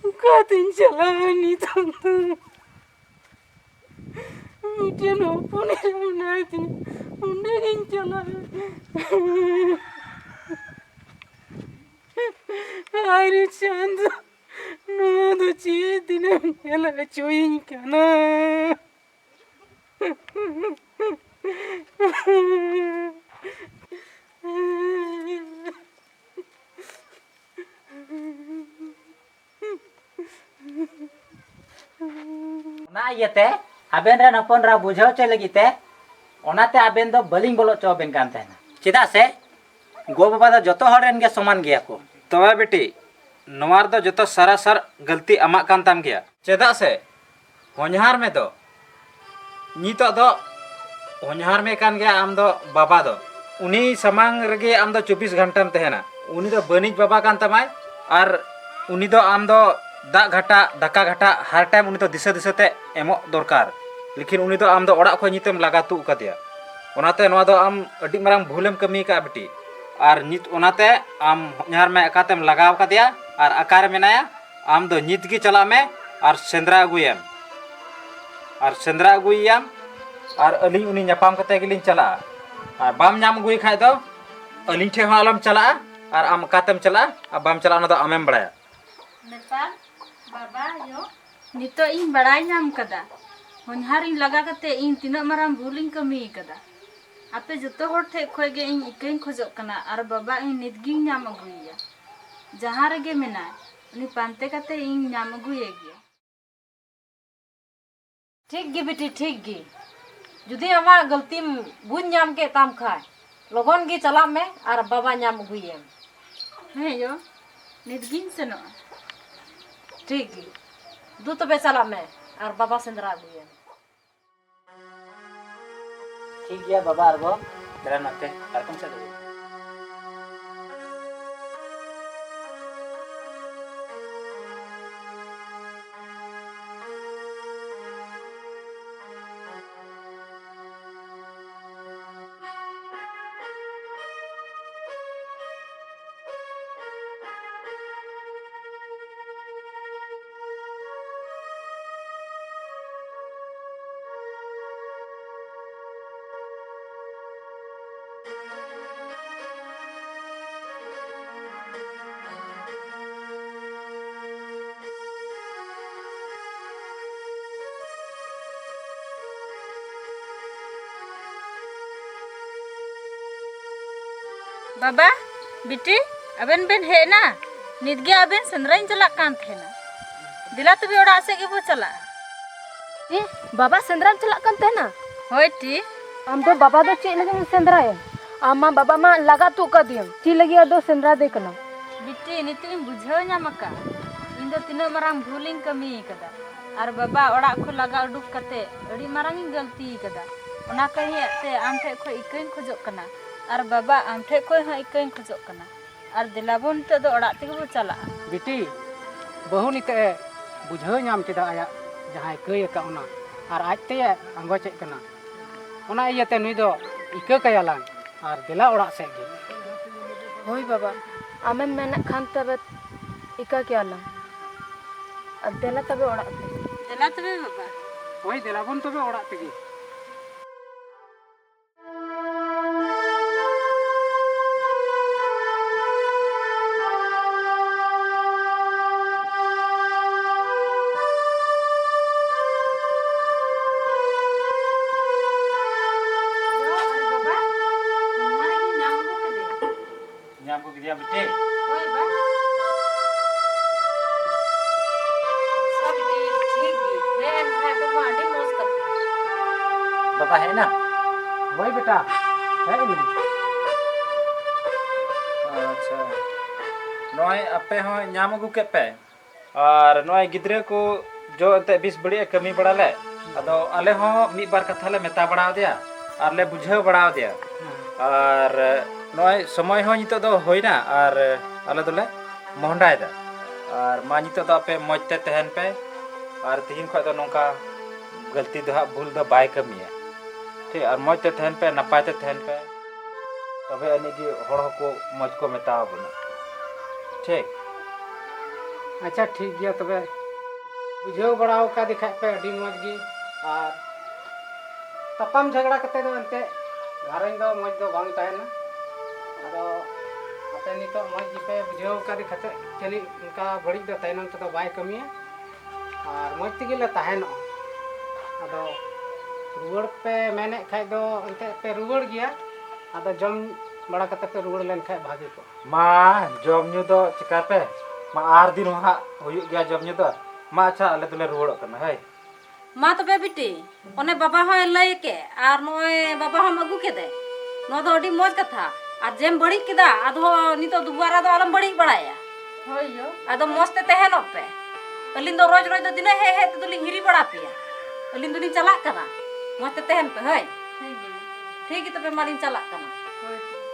ᱚᱠᱟᱛᱤᱧ ᱪᱟᱞᱟᱜᱼᱟ ᱱᱤᱛᱚᱜ ᱫᱚ? ᱢᱤᱫᱴᱮᱱ ᱦᱚᱯᱚᱱ ᱮᱨᱟ ᱢᱮᱱᱟᱭ ᱛᱤᱧᱟ, ᱚᱸᱰᱮ ᱜᱤᱧ ᱪᱟᱞᱟᱜᱼᱟ᱾ ᱟᱨ ᱪᱟᱸᱫᱚ, ᱱᱚᱣᱟ ᱫᱚ ᱪᱮᱫ ᱫᱤᱱᱮᱢ ᱧᱮᱞ ᱦᱚᱪᱚᱭᱤᱧ ᱠᱟᱱᱟ? ᱚᱱᱟ ᱤᱭᱟᱹᱛᱮ ᱟᱵᱮᱱ ᱨᱮᱱ ᱦᱚᱯᱚᱱ ᱮᱨᱟ ᱵᱩᱡᱷᱟᱹᱣ ᱦᱚᱪᱚᱭ ᱞᱟᱹᱜᱤᱫ ᱛᱮ, ᱚᱱᱟᱛᱮ ᱟᱵᱮᱱ ᱫᱚ ᱵᱟᱹᱞᱤᱧ ᱵᱚᱞᱚ ᱦᱚᱪᱚ ᱟᱵᱮᱱ ᱠᱟᱱ ᱛᱟᱦᱮᱱᱟ᱾ ᱪᱮᱫᱟᱜ ᱥᱮ ᱜᱚ ᱵᱟᱵᱟ ᱫᱚ ᱡᱚᱛᱚ ᱦᱚᱲ ᱨᱮᱱ ᱜᱮ ᱥᱚᱢᱟᱱ ᱜᱮᱭᱟ ᱠᱚ᱾ ᱛᱚᱵᱮ ᱵᱤᱴᱤ, ᱱᱚᱣᱟ ᱨᱮᱫᱚ ᱡᱚᱛᱚ ᱥᱟᱨᱟᱥᱟᱨ ᱜᱟᱹᱞᱛᱤ ᱟᱢᱟᱜ ᱠᱟᱱ ᱛᱟᱢ ᱜᱮᱭᱟ᱾ ᱪᱮᱫᱟᱜ ᱥᱮ ᱦᱚᱧᱦᱟᱨ ᱢᱮ ᱫᱚ, ᱱᱤᱛᱚᱜ ᱫᱚ ᱦᱚᱧᱦᱟᱨ ᱢᱮ ᱠᱟᱱ ᱜᱮᱭᱟ ᱟᱢ ᱫᱚ, ᱵᱟᱵᱟ ᱫᱚ᱾ ᱩᱱᱤ ᱥᱟᱢᱟᱝ ᱨᱮᱜᱮ ᱟᱢ ᱫᱚ ᱪᱚᱵᱵᱤᱥ ᱜᱷᱚᱱᱴᱟᱢ ᱛᱟᱦᱮᱱᱟ᱾ ᱩᱱᱤ ᱫᱚ ᱵᱟᱹᱱᱤᱡ ᱵᱟᱵᱟ ᱠᱟᱱ ᱛᱟᱢᱟᱭ, ᱟᱨ ᱩᱱᱤ ᱫᱚ ᱟᱢ ᱫᱚ ᱫᱟᱜ ᱜᱷᱟᱴᱟ, ᱫᱟᱠᱟ ᱜᱷᱟᱴᱟ, ᱦᱟᱨ ᱴᱟᱭᱤᱢ ᱩᱱᱤ ᱫᱚ ᱫᱤᱥᱟᱹ ᱫᱤᱥᱟᱹ ᱛᱮ ᱮᱢᱚᱜ ᱫᱚᱨᱠᱟᱨ᱾ ᱞᱮᱠᱤᱱ ᱩᱱᱤ ᱫᱚ ᱟᱢ ᱫᱚ ᱚᱲᱟᱜ ᱠᱷᱚᱱ ᱱᱤᱛᱮᱢ ᱞᱟᱜᱟ ᱛᱩᱜ ᱠᱟᱫᱮᱭᱟ᱾ ᱚᱱᱟᱛᱮ ᱱᱚᱣᱟ ᱫᱚ ᱟᱢ ᱟᱹᱰᱤ ᱢᱟᱨᱟᱝ ᱵᱷᱩᱞᱮᱢ ᱠᱟᱹᱢᱤ ᱟᱠᱟᱫᱼᱟ ᱵᱤᱴᱤ᱾ ᱟᱨ ᱱᱤᱛ ᱚᱱᱟᱛᱮ ᱟᱢ ᱦᱚᱧᱦᱟᱨ ᱢᱮ ᱟᱠᱟᱛᱮᱢ ᱞᱟᱜᱟᱣ ᱠᱟᱫᱮᱭᱟ, ᱟᱨ ᱚᱠᱟᱨᱮ ᱢᱮᱱᱟᱭᱟ? ᱟᱢ ᱫᱚ ᱱᱤᱛ ᱜᱮ ᱪᱟᱞᱟᱜ ᱢᱮ ᱟᱨ ᱥᱮᱸᱫᱽᱨᱟ ᱟᱹᱜᱩᱭᱮᱢ, ᱟᱨ ᱥᱮᱸᱫᱽᱨᱟ ᱟᱹᱜᱩᱭᱮᱭᱟᱢ, ᱟᱨ ᱟᱹᱞᱤᱧ ᱩᱱᱤ ᱧᱟᱯᱟᱢ ᱠᱟᱛᱮ ᱜᱮᱞᱤᱧ ᱪᱟᱞᱟᱜᱼᱟ᱾ ᱟᱨ ᱵᱟᱢ ᱧᱟᱢ ᱟᱹᱜᱩᱭᱮ ᱠᱷᱟᱡ ᱫᱚ ᱟᱹᱞᱤᱧ ᱴᱷᱮᱱ ᱦᱚᱸ ᱟᱞᱚᱢ ᱪᱟᱞᱟᱜᱼᱟ, ᱟᱨ ᱟᱢ ᱚᱠᱟᱛᱮᱢ ᱪᱟᱞᱟᱜᱼᱟ ᱟᱨ ᱵᱟᱢ ᱪᱟᱞᱟᱜᱼᱟ, ᱚᱱᱟ ᱫᱚ ᱟᱢᱮᱢ ᱵᱟᱲᱟᱭᱟ᱾ ᱱᱮᱛᱟᱨ ᱵᱟᱵᱟ ᱟᱭᱳ ᱱᱤᱛᱚᱜ ᱤᱧ ᱵᱟᱲᱟᱭ ᱧᱟᱢ ᱠᱟᱫᱟ, ᱦᱚᱧᱦᱟᱨᱤᱧ ᱞᱟᱜᱟ ᱠᱟᱛᱮ ᱤᱧ ᱛᱤᱱᱟᱹᱜ ᱢᱟᱨᱟᱝ ᱵᱷᱩᱞ ᱤᱧ ᱠᱟᱹᱢᱤ ᱠᱟᱫᱟ᱾ ᱟᱯᱮ ᱡᱚᱛᱚ ᱦᱚᱲ ᱴᱷᱮᱡ ᱠᱷᱚᱡ ᱜᱮ ᱤᱧ ᱤᱠᱟᱹᱧ ᱠᱷᱚᱡᱚᱜ ᱠᱟᱱᱟ, ᱟᱨ ᱵᱟᱵᱟ ᱤᱧ ᱱᱤᱛ ᱜᱤᱧ ᱧᱟᱢ ᱟᱹᱜᱩᱭᱮᱭᱟ᱾ ᱡᱟᱦᱟᱸ ᱨᱮᱜᱮ ᱢᱮᱱᱟᱭ, ᱩᱱᱤ ᱯᱟᱱᱛᱮ ᱠᱟᱛᱮ ᱤᱧ ᱧᱟᱢ ᱟᱹᱜᱩᱭᱮ ᱜᱮᱭᱟ᱾ ᱴᱷᱤᱠ ᱜᱮ ᱵᱤᱴᱤ, ᱴᱷᱤᱠ ᱜᱮ᱾ ᱡᱩᱫᱤ ᱟᱢᱟᱜ ᱜᱟᱹᱞᱛᱤᱢ ᱵᱩᱡᱽ ᱧᱟᱢ ᱠᱮᱫ ᱛᱟᱢ ᱠᱷᱟᱡ, ᱞᱚᱜᱚᱱ ᱜᱮ ᱪᱟᱞᱟᱜ ᱢᱮ ᱟᱨ ᱵᱟᱵᱟ ᱧᱟᱢ ᱟᱹᱜᱩᱭᱮᱢ᱾ ᱦᱮᱸ ᱭᱳ, ᱱᱤᱛ ᱜᱤᱧ ᱥᱮᱱᱚᱜᱼᱟ᱾ ᱴᱷᱤᱠ ᱜᱮ, ᱫᱩ ᱛᱚᱵᱮ ᱪᱟᱞᱟᱜ ᱢᱮ ᱟᱨ ᱵᱟᱵᱟ ᱥᱮᱸᱫᱽᱨᱟ ᱟᱹᱜᱩᱭᱮᱢ᱾ ᱴᱷᱤᱠ ᱜᱮᱭᱟ ᱵᱟᱵᱟ ᱟᱨ ᱜᱚ, ᱫᱮᱞᱟ ᱱᱚᱛᱮ ᱯᱟᱨᱠᱚᱢ ᱥᱮᱫ ᱫᱩᱲᱩᱵ᱾ ᱵᱟᱵᱟ, ᱵᱤᱴᱤ, ᱟᱵᱮᱱ ᱵᱮᱱ ᱦᱮᱡ ᱮᱱᱟ? ᱱᱤᱛ ᱜᱮ ᱟᱵᱮᱱ ᱥᱮᱸᱫᱽᱨᱟᱧ ᱪᱟᱞᱟᱜ ᱠᱟᱱ ᱛᱟᱦᱮᱱᱟ᱾ ᱫᱮᱞᱟ ᱛᱚᱵᱮ ᱚᱲᱟᱜ ᱥᱮᱫ ᱜᱮᱵᱚ ᱪᱟᱞᱟᱜᱼᱟ᱾ ᱪᱮᱫ? ᱵᱟᱵᱟ ᱥᱮᱸᱫᱽᱨᱟᱢ ᱪᱟᱞᱟᱜ ᱠᱟᱱ ᱛᱟᱦᱮᱱᱟ? ᱦᱳᱭ ᱴᱤ᱾ ᱟᱢ ᱫᱚ ᱵᱟᱵᱟ ᱫᱚ ᱪᱮᱫ ᱞᱟᱹᱜᱤᱫ ᱮᱢ ᱥᱮᱸᱫᱽᱨᱟᱭᱟ? ᱟᱢ ᱢᱟ ᱵᱟᱵᱟ ᱢᱟ ᱞᱟᱜᱟ ᱛᱩᱜ ᱠᱟᱫᱮᱭᱟᱢ᱾ ᱪᱮᱫ ᱞᱟᱹᱜᱤᱫ ᱟᱫᱚ ᱥᱮᱸᱫᱽᱨᱟ ᱫᱮ ᱠᱟᱱᱟᱢ? ᱵᱤᱴᱤ, ᱱᱤᱛᱚᱜ ᱤᱧ ᱵᱩᱡᱷᱟᱹᱣ ᱧᱟᱢ ᱟᱠᱟᱫ, ᱤᱧ ᱫᱚ ᱛᱤᱱᱟᱹᱜ ᱢᱟᱨᱟᱝ ᱵᱷᱩᱞ ᱤᱧ ᱠᱟᱹᱢᱤ ᱟᱠᱟᱫᱟ᱾ ᱟᱨ ᱵᱟᱵᱟ ᱚᱲᱟᱜ ᱠᱷᱚᱱ ᱞᱟᱜᱟ ᱩᱰᱩᱠ ᱠᱟᱛᱮ ᱟᱹᱰᱤ ᱢᱟᱨᱟᱝ ᱤᱧ ᱜᱟᱹᱞᱛᱤ ᱟᱠᱟᱫᱟ᱾ ᱚᱱᱟ ᱠᱟᱹᱦᱤᱭᱟᱜ ᱛᱮ ᱟᱢ ᱴᱷᱮᱡ ᱠᱷᱚᱱ ᱤᱠᱟᱹᱧ ᱠᱷᱚᱡᱚᱜ ᱠᱟᱱᱟ᱾ ᱟᱨ ᱵᱟᱵᱟ, ᱟᱢ ᱴᱷᱮᱡ ᱠᱷᱚᱱ ᱦᱚᱸ ᱤᱠᱟᱹᱧ ᱠᱷᱚᱡᱚᱜ ᱠᱟᱱᱟ᱾ ᱟᱨ ᱫᱮᱞᱟ ᱵᱚᱱ, ᱱᱤᱛᱚᱜ ᱫᱚ ᱚᱲᱟᱜ ᱛᱮᱜᱮ ᱵᱚ ᱪᱟᱞᱟᱜᱼᱟ᱾ ᱵᱤᱴᱤ, ᱵᱟᱹᱦᱩ ᱱᱤᱛᱚᱜ ᱮ ᱵᱩᱡᱷᱟᱹᱣ ᱧᱟᱢ ᱠᱮᱫᱟ ᱟᱭᱟᱜ ᱡᱟᱦᱟᱸᱭ ᱠᱟᱹᱭ ᱟᱠᱟᱫ ᱚᱱᱟ, ᱟᱨ ᱟᱡ ᱛᱮᱭ ᱟᱸᱜᱚᱪᱮᱫ ᱠᱟᱱᱟ᱾ ᱚᱱᱟ ᱤᱭᱟᱹᱛᱮ ᱱᱩᱭ ᱫᱚ ᱤᱠᱟᱹ ᱠᱟᱭᱟᱞᱟᱝ ᱟᱨ ᱫᱮᱞᱟ ᱚᱲᱟᱜ ᱥᱮᱫ ᱜᱮ᱾ ᱦᱳᱭ ᱵᱟᱵᱟ, ᱟᱢᱮᱢ ᱢᱮᱱᱮᱫ ᱠᱷᱟᱱ ᱛᱚᱵᱮ ᱤᱠᱟᱹ ᱠᱮᱭᱟᱞᱟᱝ᱾ ᱟᱨ ᱫᱮᱞᱟ ᱛᱚᱵᱮ ᱚᱲᱟᱜ ᱛᱮ᱾ ᱫᱮᱞᱟ ᱛᱚᱵᱮ ᱵᱟᱵᱟ᱾ ᱦᱳᱭ, ᱫᱮᱞᱟ ᱵᱚᱱ ᱛᱚᱵᱮ ᱚᱲᱟᱜ ᱛᱮᱜᱮ᱾ ᱭᱟ ᱵᱤᱴᱤ᱾ ᱦᱳᱭ ᱵᱟ᱾ ᱟᱪᱪᱷᱟ ᱵᱤᱴᱤ, ᱴᱷᱤᱠ ᱜᱮ᱾ ᱦᱮᱸ, ᱮᱱᱠᱷᱟᱡ ᱫᱚ ᱢᱟ ᱟᱹᱰᱤ ᱢᱚᱡᱽ ᱠᱟᱛᱷᱟ᱾ ᱵᱟᱵᱟ ᱦᱮᱡ ᱮᱱᱟ? ᱦᱳᱭ ᱵᱮᱴᱟ, ᱦᱮᱡ ᱮᱱᱟᱹᱧ᱾ ᱟᱪᱪᱷᱟ, ᱱᱚᱜᱼᱚᱭ ᱟᱯᱮ ᱦᱚᱸ ᱧᱟᱢ ᱟᱹᱜᱩ ᱠᱮᱫ ᱯᱮ᱾ ᱟᱨ ᱱᱚᱜᱼᱚᱭ ᱜᱤᱫᱽᱨᱟᱹ ᱠᱚ ᱡᱚ ᱮᱱᱛᱮᱫ ᱵᱤᱥ ᱵᱟᱹᱲᱤᱡ ᱮ ᱠᱟᱹᱢᱤ ᱵᱟᱲᱟ ᱞᱮᱫ, ᱟᱫᱚ ᱟᱞᱮ ᱦᱚᱸ ᱢᱤᱫ ᱵᱟᱨ ᱠᱟᱛᱷᱟ ᱞᱮ ᱢᱮᱛᱟ ᱵᱟᱲᱟ ᱟᱫᱮᱭᱟ ᱟᱨ ᱞᱮ ᱵᱩᱡᱷᱟᱹᱣ ᱵᱟᱲᱟ ᱟᱫᱮᱭᱟ᱾ ᱟᱨ ᱱᱚᱜᱼᱚᱭ ᱥᱚᱢᱚᱭ ᱦᱚᱸ ᱱᱤᱛᱚᱜ ᱫᱚ ᱦᱩᱭᱱᱟ ᱟᱨ ᱟᱞᱮ ᱫᱚᱞᱮ ᱢᱚᱦᱰᱟᱭᱮᱫᱟ᱾ ᱟᱨ ᱢᱟ ᱱᱤᱛᱚᱜ ᱫᱚ ᱟᱯᱮ ᱢᱚᱡᱽ ᱛᱮ ᱛᱟᱦᱮᱱ ᱯᱮ, ᱟᱨ ᱛᱤᱦᱤᱧ ᱠᱷᱚᱱ ᱫᱚ ᱱᱚᱝᱠᱟ ᱜᱟᱹᱞᱛᱤ ᱫᱚ ᱦᱟᱸᱜ, ᱵᱷᱩᱞ ᱫᱚ ᱵᱟᱭ ᱠᱟᱹᱢᱤᱭᱟ᱾ ᱴᱷᱤᱠ, ᱟᱨ ᱢᱚᱡᱽ ᱛᱮ ᱛᱟᱦᱮᱱ ᱯᱮ, ᱱᱟᱯᱟᱭ ᱛᱮ ᱛᱟᱦᱮᱱ ᱯᱮ, ᱛᱚᱵᱮ ᱟᱹᱱᱤᱡ ᱜᱮ ᱦᱚᱲ ᱦᱚᱸᱠᱚ ᱢᱚᱡᱽ ᱠᱚ ᱢᱮᱛᱟᱣ ᱵᱚᱱᱟ᱾ ᱴᱷᱤᱠ᱾ ᱟᱪᱪᱷᱟ, ᱴᱷᱤᱠ ᱜᱮᱭᱟ ᱛᱚᱵᱮ, ᱵᱩᱡᱷᱟᱹᱣ ᱵᱟᱲᱟ ᱟᱠᱟᱫᱮ ᱠᱷᱟᱡ ᱯᱮ ᱟᱹᱰᱤ ᱢᱚᱡᱽ ᱜᱮ᱾ ᱟᱨ ᱛᱟᱯᱟᱢ ᱡᱷᱟᱜᱽᱲᱟ ᱠᱟᱛᱮ ᱫᱚ ᱮᱱᱛᱮ ᱜᱷᱟᱨᱚᱸᱡᱽ ᱫᱚ ᱢᱚᱡᱽ ᱫᱚ ᱵᱟᱝ ᱛᱟᱦᱮᱱᱟ᱾ ᱟᱫᱚ ᱟᱯᱮ ᱱᱤᱛᱚᱜ ᱢᱚᱡᱽ ᱜᱮᱯᱮ ᱵᱩᱡᱷᱟᱹᱣ ᱟᱠᱟᱫᱮ ᱠᱷᱟᱹᱛᱤᱨ ᱡᱟᱹᱱᱤᱡ ᱚᱱᱠᱟ ᱵᱟᱹᱲᱤᱡ ᱫᱚ ᱛᱟᱭᱱᱚᱢ ᱛᱮᱫᱚ ᱵᱟᱭ ᱠᱟᱹᱢᱤᱭᱟ᱾ ᱟᱨ ᱢᱚᱡᱽ ᱛᱮᱜᱮ ᱞᱮ ᱛᱟᱦᱮᱱᱚᱜᱼᱟ᱾ ᱟᱫᱚ ᱨᱩᱣᱟᱹᱲ ᱯᱮ ᱢᱮᱱᱮᱫ ᱠᱷᱟᱡ ᱫᱚ ᱮᱱᱛᱮᱫ ᱯᱮ ᱨᱩᱣᱟᱹᱲ ᱜᱮᱭᱟ᱾ ᱟᱫᱚ ᱡᱚᱢ ᱵᱟᱲᱟ ᱠᱟᱛᱮ ᱯᱮ ᱨᱩᱣᱟᱹᱲ ᱞᱮᱱ ᱠᱷᱟᱡ ᱵᱷᱟᱜᱮ ᱠᱚᱜᱼᱟ᱾ ᱢᱟ, ᱡᱚᱢ ᱧᱩ ᱫᱚ ᱪᱤᱠᱟᱹᱛᱮ? ᱢᱟ, ᱟᱨ ᱫᱤᱱ ᱦᱚᱸ ᱦᱟᱸᱜ ᱦᱩᱭᱩᱜ ᱜᱮᱭᱟ ᱡᱚᱢ ᱧᱩ ᱫᱚ᱾ ᱢᱟ, ᱟᱪᱪᱷᱟ, ᱟᱞᱮ ᱫᱚᱞᱮ ᱨᱩᱣᱟᱹᱲᱚᱜ ᱠᱟᱱᱟ, ᱦᱳᱭ᱾ ᱢᱟ ᱛᱚᱵᱮ ᱵᱤᱴᱤ, ᱚᱱᱮ ᱵᱟᱵᱟ ᱦᱚᱸᱭ ᱞᱟᱹᱭ ᱠᱮᱫ, ᱟᱨ ᱱᱚᱜᱼᱚᱭ ᱵᱟᱵᱟ ᱦᱚᱸᱢ ᱟᱹᱜᱩ ᱠᱮᱫᱮ, ᱱᱚᱣᱟ ᱫᱚ ᱟᱹᱰᱤ ᱢᱚᱡᱽ ᱠᱟᱛᱷᱟ᱾ ᱟᱨ ᱡᱮᱢ ᱵᱟᱹᱲᱤᱡ ᱠᱮᱫᱟ, ᱟᱫᱚ ᱱᱤᱛᱚᱜ ᱫᱩᱵᱟᱨᱟ ᱫᱚ ᱟᱞᱚᱢ ᱵᱟᱹᱲᱤᱡ ᱵᱟᱲᱟᱭᱟ᱾ ᱦᱳᱭ ᱭᱳ᱾ ᱟᱫᱚ ᱢᱚᱡᱽ ᱛᱮ ᱛᱟᱦᱮᱱᱚᱜ ᱯᱮ᱾ ᱟᱹᱞᱤᱧ ᱫᱚ ᱨᱳᱡᱽ ᱨᱳᱡᱽ ᱫᱚ ᱫᱤᱱᱟᱹᱢ ᱦᱮᱡ ᱦᱮᱡ ᱛᱮᱫᱚ ᱞᱤᱧ ᱦᱤᱨᱤ ᱵᱟᱲᱟ ᱯᱮᱭᱟ᱾ ᱟᱹᱞᱤᱧ ᱫᱚᱞᱤᱧ ᱪᱟᱞᱟᱜ ᱠᱟᱱᱟ᱾ ᱢᱚᱡᱽ ᱛᱮ ᱛᱟᱦᱮᱱ ᱯᱮ, ᱦᱳᱭ᱾ ᱴᱷᱤᱠ ᱜᱮᱭᱟ᱾ ᱴᱷᱤᱠ ᱜᱮ, ᱛᱚᱵᱮ ᱢᱟᱞᱤᱧ ᱪᱟᱞᱟᱜ ᱠᱟᱱᱟ᱾ ᱦᱳᱭ᱾